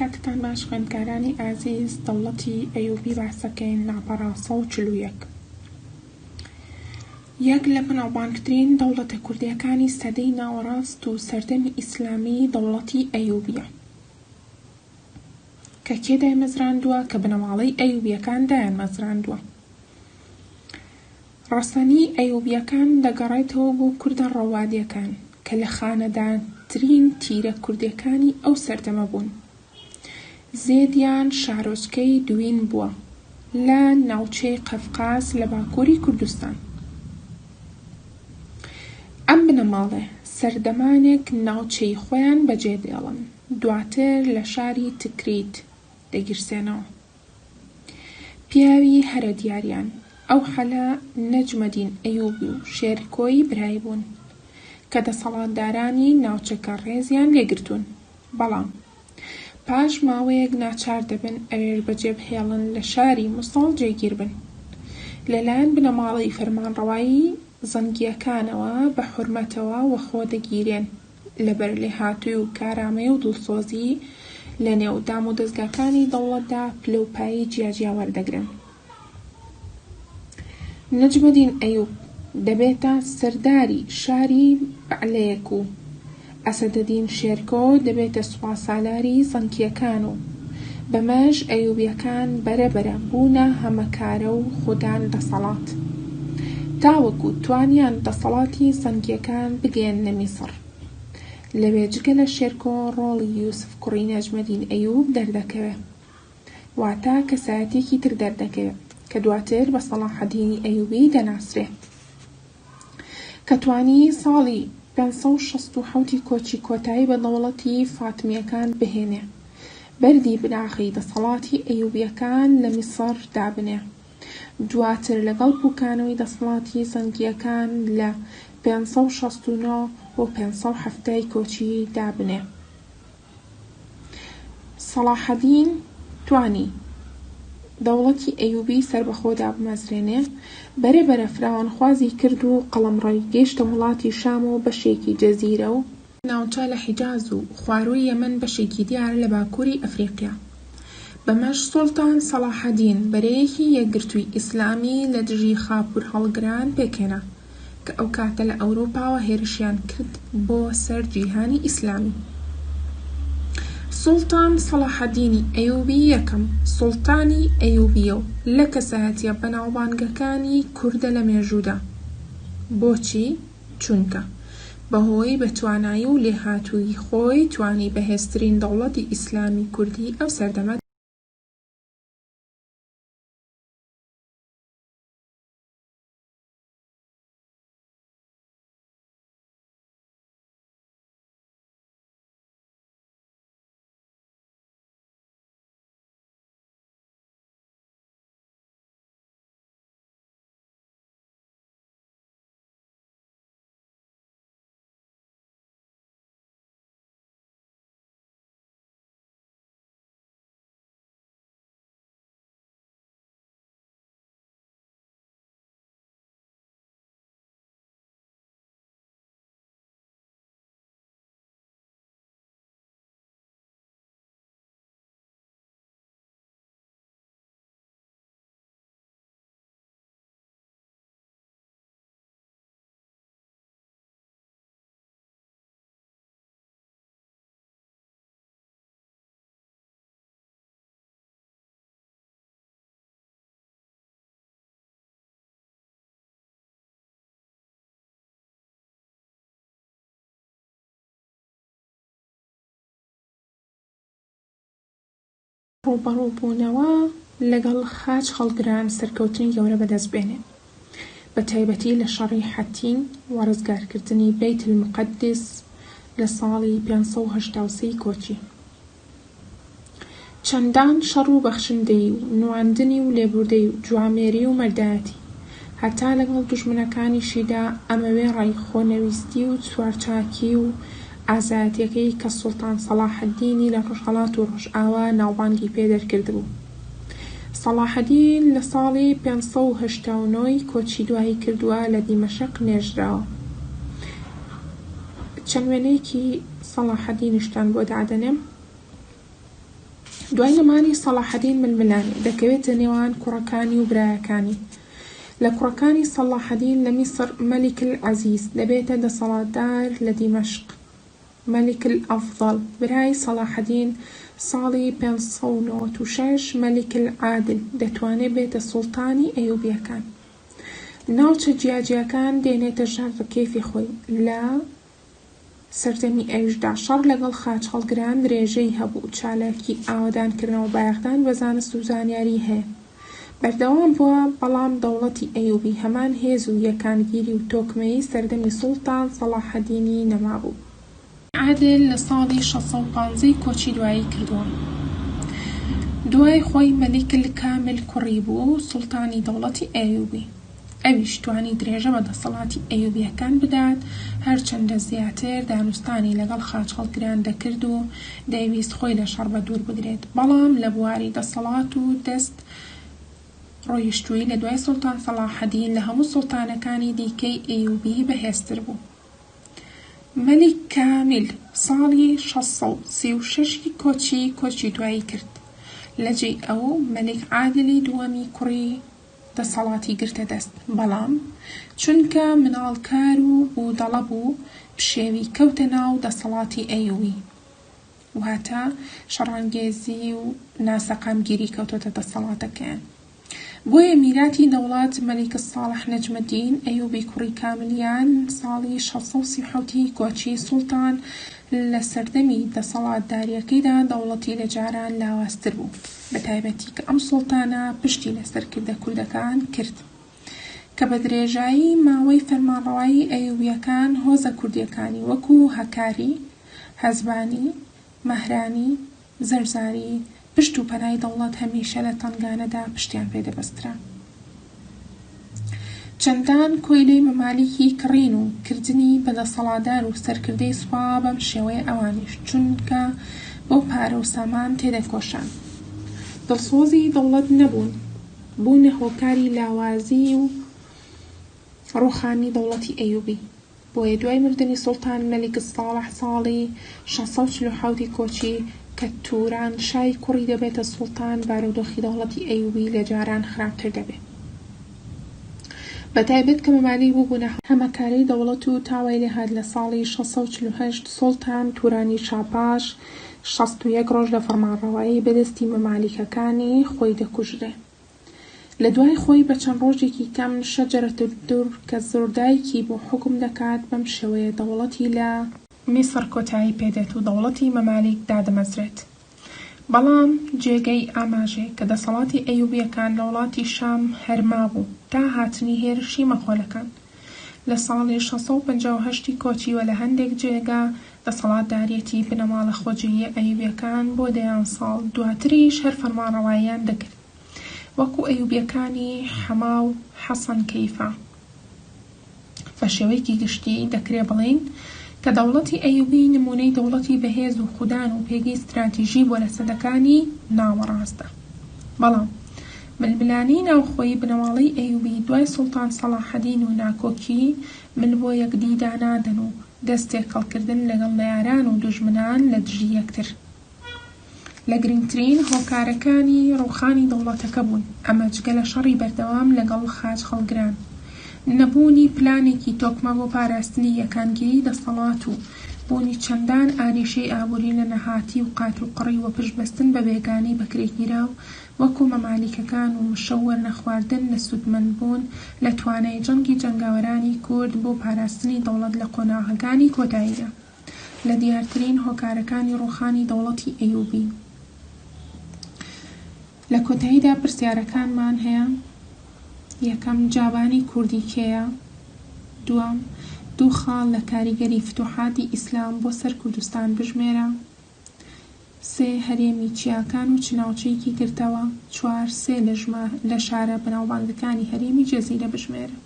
کاتتان باش خوێندکارانی ئازیز دەوڵەتی ئەیوبی باسەکەین لاپەڕە 141 یەک لە بەناوبانگترین دەوڵەتە کوردیەکانی سەدەی ناوەڕاست و سەردەمی ئیسلامی دەوڵەتی ئەیوبیە کە کێ دایمەزراندووە کە بنەماڵەی ئەیوبیەکان دایانمەزراندووە ڕەسەنی ئەیوبیەکان دەگەڕێتەوە بۆ کوردە ڕەوادیەکان کە لە خانەدانترین تیرە کوردیەکانی ئەو سەردەمە بوون. زێدیان شارۆچکەی دوین بووە لە ناوچەی قەفقاز لە باکووری کوردستان. ئەم بنەماڵەیە سەردەمانێک ناوچەی خۆیان بەجێدێڵن، دواتر لە شاری تکریت دەگیرسێنەوە. پیاوی هەرە دیاریان ئەو حەلە نەجمەدین ئەیوبی و شێرکۆی برای بوون، کە دەسەڵاتدارانی ناوچەکە ڕێزیان لێگرتوون، بەڵام پاش ماوەیەک ناچار دەبن ئەوێش بەجێبهێڵن لە شاری موسڵ جێگیر بن. لەلایەن بنەماڵەی فەرمانڕەوایی زەنگییەکانەوە بە حورمەتەوە وەخۆ دەگیرێن. لەبەر لێهاتووی و کارامەیی و دڵسۆزی لە نێو دامودەزگاکانی دەوڵەتدا پلە و پایەی جیاجیا وەردەگرن. نەجمەدین ئەیوب دەبێتە سەرداری شاری بەعلەیەک و ئەسەدەدین شێرکۆ دەبێتە سوپاسالاری زەنگییەکان و بەمەش ئەیوبییەکان بەرە بەرە بوونە هەمەکارە و خودان دەسەڵات تاوەکو توانیان دەسەڵاتی زەنگییەکان بگەیەننە میسڕ. لەوێ جگە لە شێرکۆ ڕۆڵی یوسف کوڕی نەجمەدین ئەیوب دەردەکەوێ. واتە کەسایەتیەکی تر دەردەکەوێ کە دواتر بە سەڵاحەدینی ئەیوبی دەناسرێ. کە توانی ساڵی 567 ی کۆچی کۆتایی بە دەوڵەتی فاتمییەکان بهێنێ، بەردی بناغەی دەسەڵاتی ئەیوبییەکان لە میسڕ دابنێ. دواتر لەگەڵ پوکانەوەی دەسەڵاتی زەنگییەکان لە 569 بۆ 570 ی کۆچی دابنێ. سەڵاحەدین توانی دەوڵەتی ئەیوبی سەربەخۆ دابمەزرێنێ، بەرە بەرە فراوانخوازی کرد و قەڵەمڕەوی گەیشتە وڵاتی شام و بەشێکی جەزیرە و ناوچە لە حیجاز و خوارووی یەمەن بەشێکی دیارە لە باکووری ئەفریقیا. بەمەش سوڵتان سەڵاحەدین بەرەیەکی یەکگرتووی ئیسلامی لە دژی خاپوورهەڵگران پێکهێنا کە ئەو کاتە لە ئەوروپاوە هێرشیان کرد بۆ سەر جیهانی ئیسلامی. سوڵتان سەڵاحەدینی ئەیوبی یەکەم سوڵتانی ئەیوبییە و لە کەسایەتییە بەناوبانگەکانی کوردە لە مێژوودا. بۆچی؟ چونکە بەهۆی بەتوانایی و لێهاتوویی خۆی توانی بەهێزترین دەوڵەتی ئیسلامی کوردی ئەو سەردەمە ڕووبەڕووبوونەوە لەگەڵ خاچ هەڵگران سەرکەوتنی گەورە بەدەست بێنێ بە تایبەتی لە شەڕی حەتین و ڕزگارکردنی بەیت الموقەدس لە ساڵی 583 ی کۆچی. چەندان شەڕ و بەخشندەیی و نواندنی و لێبوردەیی و جوامێری و مەردایەتی هەتا لەگەڵ دوژمنەکانیشیدا ئەمە وێڕای خۆنەویستی و سوارچاکی و ئازایەتیەکەی کە سوڵتان سەڵاحەدینی لە ڕۆژهەڵات و ڕۆژئاوا ناوبانگی پێ دەرکردبوو. سەڵاحەدین لە ساڵی 589 ی کۆچی دوایی کردووە لە دیمەشق نێژراوە. چەند وێنەیەکی سەڵاحەدینیشتان بۆ دادەنێم. دوای نەمانی سەڵاحەدین ململانێ دەکەوێتە نێوان کوڕەکانی و برایەکانی. لە کوڕەکانی سەڵاحەدین لە میسڕ مەلیک العەزیز دەبێتە دەسەڵاتدار لە دیمەشق. مەلیک الافضل برای سەڵاحەدین ساڵی 596 مەلیک العادل دەتوانێ بێتە سوڵتانی ئەیوبیەکان. ناوچە جیاجیاکان دێنێتە ژێر ڕکێفی خۆی. لە سەردەمی ئەویشدا شەڕ لەگەڵ خاچهەڵگران درێژەی هەبوو، چالاکی ئاوەدانکردنەوە بایەخدان بە زانست و زانیاری هەیە بەردەوام بووە، بەڵام دەوڵەتی ئەیوبی هەمان هێز و یەکانگیری و تۆکمەیی سەردەمی سوڵتان سەڵاحەدینی نەمابوو. عادل لە ساڵی 615 ی کۆچی دوایی کردووە. دوای خۆی مەلیک الکامل کوڕی بوو سوڵتانی دەوڵەتی ئەیوبی. ئەویش توانی درێژە بە دەسەڵاتی ئەیوبییەکان بدات، هەرچەندە زیاتر دانوستانی لەگەڵ خاچهەڵگران دەکرد و دەیویست خۆی لە شەڕ بەدوور بگرێت، بەڵام لە بواری دەسەڵات و دەست ڕۆیشتوویی لە دوای سوڵتان سەڵاحەدین لە هەموو سوڵتانەکانی دیکەی ئەیوبی بەهێزتر بوو. مەلیک کامیل ساڵی 636 ی کۆچی کۆچی دوایی کرد، لە جێی ئەو مەلیک عادلی دووەمی کوڕی دەسەڵاتی گرتە دەست، بەڵام چونکە مناڵکار و بودەڵە بوو پشێوی کەوتە ناو دەسەڵاتی ئەیوبی، واتە شەڕانگێزی و ناسەقامگیری کەوتۆتە دەسەڵاتەکەیان. بۆیە میراتی دەوڵەت مەلیک ساڵح نەجمەدین ئەیوبی کوڕی کاملیان ساڵی 637 ی کۆچی سوڵتان لە سەردەمی دەسەڵاتداریەکەیدا دەوڵەتی لە جاران لاوازتر بوو، بە تایبەتی کە ئەم سوڵتانە پشتی لە سەرکردە کوردەکان کرد کە بە درێژایی ماوەی فەرمانڕەوایی ئەیوبیەکان هۆزە کوردیەکانی وەکو هەکاری، هەزبانی، مەهرانی، زەرزاری، پشت و پەنای دەوڵەت هەمیشە لە تەنگانەدا پشتیان پێ دەبەسترا. چەندان کۆیلەی مەمالیکی کڕین و کردنی بە دەسەڵاتدار و سەرکردەی سوپا بەم شێوەیە ئەوانیش چونکە بۆ پارە و سامان تێدەکۆشان دڵسۆزی دەوڵەت نەبوون بوونە هۆکاری لاوازی و ڕووخانی دەوڵەتی ئەیوبی. بۆیە دوای مردنی سوڵتان مەلیک ساڵح ساڵی 647 ی کۆچی کە توران شای کوڕی دەبێتە سوڵتان بارودۆخی دەوڵەتی ئەیوبی لە جاران خراپتر دەبێ بە تایبەت کە مەمالیک ببوونە هەمەکارەی دەوڵەت و تا وای لێهات لە ساڵی 648 سوڵتان تورانی شا پاش 61 ڕۆژ لە فەرمانڕەوایی بە دەستی مەمالیکەکانی خۆی دەکوژرێ. لە دوای خۆی بە چەند ڕۆژێکی کەم شەجەرە الدر کە زڕدایکی بوو حوکم دەکات بەم شێوەیە دەوڵەتی لە میسڕ کۆتایی پێ دێت و دەوڵەتی مەمالیک دادەمەزرێت بەڵام جێگەی ئاماژەیە کە دەسەڵاتی ئەیوبیەکان لە وڵاتی شام هەر مابوو تا هاتنی هێرشی مەغۆلەکان لە ساڵی 658 ی کۆچی وە لە هەندێک جێگا دەسەڵاتداریەتی بنەماڵە خۆجێیە ئەیوبیەکان بۆ دەیان ساڵ دواتریش هەر فەرمانڕەواییان دەکرد وەکو ئەیوبیەکانی حەما و حەسەن کەیفا. بە شێوەیەکی گشتی دەکرێ بڵێین کە دەوڵەتی ئەیوبی نموونەی دەوڵەتی بەهێز و خودان و پێگەی ستراتیژی بووە لە سەدەکانی ناوەڕاستدا. بەڵام ململانێی ناوخۆیی بنەماڵەی ئەیوبی دوای سوڵتان سەڵاحەدین و ناکۆکی مل بۆ یەکدی دانادەن و دەست تێکەڵکردن لەگەڵ نەیاران و دوژمنان لە دژی یەکتر لە گرنگترین هۆکارەکانی ڕووخانی دەوڵەتەکە بوون، ئەمە جگە لە شەڕی بەردەوام لەگەڵ خاچهەڵگران، نەبوونی پلانێکی تۆکمە بۆ پاراستنی یەکانگیری دەسەڵات و بوونی چەندان ئاریشەی ئابووری لە نەهاتی و قاتوقڕی و پشتبەستن بە بێگانەی بەکرێگیراو وەکو مەمالیکەکان و مشەوەر نەخواردن لە سوودمەندبوون لە توانای جەنگی جەنگاوەرانی کورد بۆ پاراستنی دەوڵەت لە قۆناغەکانی کۆتاییدا. لە دیارترین هۆکارەکانی ڕووخانی دەوڵەتی ئەیوبی. لە کۆتاییدا پرسیارەکانمان هەیە، یەکەم، جابانی کوردی کێیە؟ دووەم، دوو خاڵ لە کاریگەری فتوحاتی ئیسلام بۆ سەر کوردستان بژمێرە. سێ، هەرێمی چیاکان و چ ناوچەیەکی گرتەوە؟ چوار، سێ لە شارە بەناوبانگەکانی هەرێمی جەزیرە بژمێرە.